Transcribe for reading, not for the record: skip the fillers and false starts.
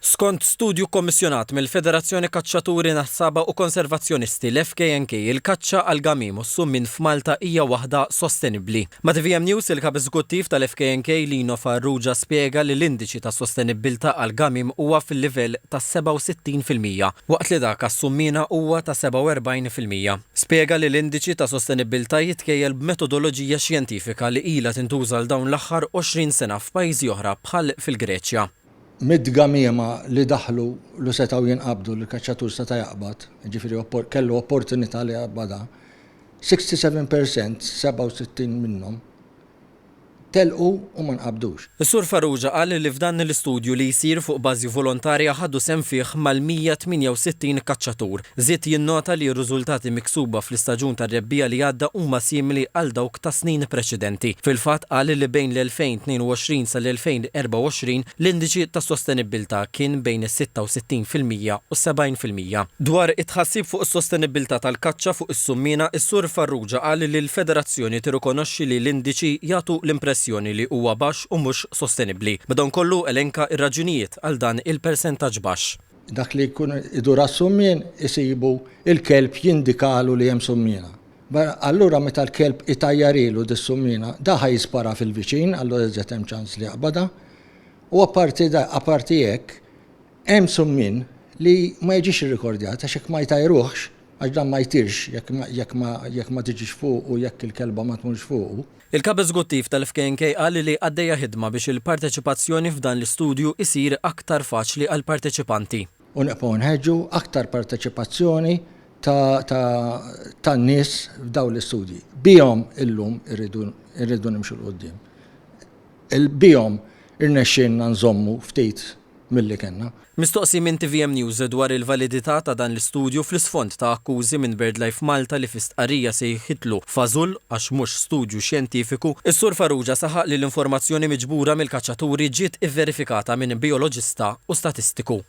Skont studju kkommissjonat mill-Federazzjoni Kaċċaturi Nassaba u Konservazzjonisti, l-FKNK, il-kaċċa għall-gamiem u s-summien f'Malta hija waħda sostenibbli. Ma' tvm News, il-Kap Eżekuttiv tal-FKNK, Lino Farrugia spjega li l-indiċi ta' sostenibbiltà għall-gamiem huwa fil-livell ta' 67%, waqt li dak għas-summiena huwa ta' 47%. Spjega li l-indiċi ta' sostenibbiltà jitkejjel b'metodoloġija xjentifika li ilha tintuża għal dawn l-aħħar 20 sena f'pajjiżi oħra bħal fil-Greċja. Mid-gamiema li daħlu lu setgħu jinqabdu li l-kaċċatur seta' jaqbad, jiġifieri kellu opportunità li jaqbadha, 67%, 67 minnhom, telqu u ma nqabdux. Is-Sur Farrugia qal li f'dan l-istudju li jsir fuq bażi volontarja ħadu sehem fih mal-168 kaċċatur. Żied jinnota li r-riżultati miksuba fl-istaġun tar-rebbiegħa li għadda huma simili għal dawk ta' snin preċedenti. Fil-fatt qal li bejn l-2022 sal-2024 l-indiċi ta' sostenibbiltà kien bejn is-66% u s-70%. Dwar it-tħassib fuq is-sostenibbiltà tal-kaċċa fuq is-summiena, is-Sur Farrugia qal li l-Federazzjoni tirrikonoxxi li l-indiċi jagħtu l-impressjoni li huwa baxx u mhux sostenibbli. Madankollu elenka r-raġunijiet għal dan il-persentaġġ baxx. Dak li jkun idur għas-summien isibu l-kelb jindikalu li hemm summiena. Allura meta l-kelb itajjarilu dis-summiena, da ħa jispara fil-viċin, allura iżjed hemm ċans li jaqbadha. U apparti apparti hekk, hemm summien li ma jiġix irrikordjat għax jekk ma jtajruhx, għax dan ma jtirx jekk jekk ma jekk ma tiġix fuqu jekk il-kelba ma tmurx fuqu. Il-Kap Eżekuttiv tal-FKNK qal li għaddejja ħidma biex il-parteċipazzjoni f'dan l-istudju isir aktar faċli għall-parteċipanti. U nibqgħu nħeġġu aktar parteċipazzjoni ta' ta' tan-nies f'dawn l-istudji. Bihom illum irridu irridu nimxu 'l quddiem. Bihom irnexxielna nżommu ftit milli kellna. Mistoqsi minn tvm News dwar il-validità ta' dan l-istudju fl-isfond ta' akkużi minn BirdLife Malta li fi stqarrija sejħitlu fażull għax mhux studju xjentifiku, is-Sur Farrugia saħaq li l-informazzjoni miġbura mill-kaċċaturi ġiet ivverifikata minn bijoloġista u statistiku.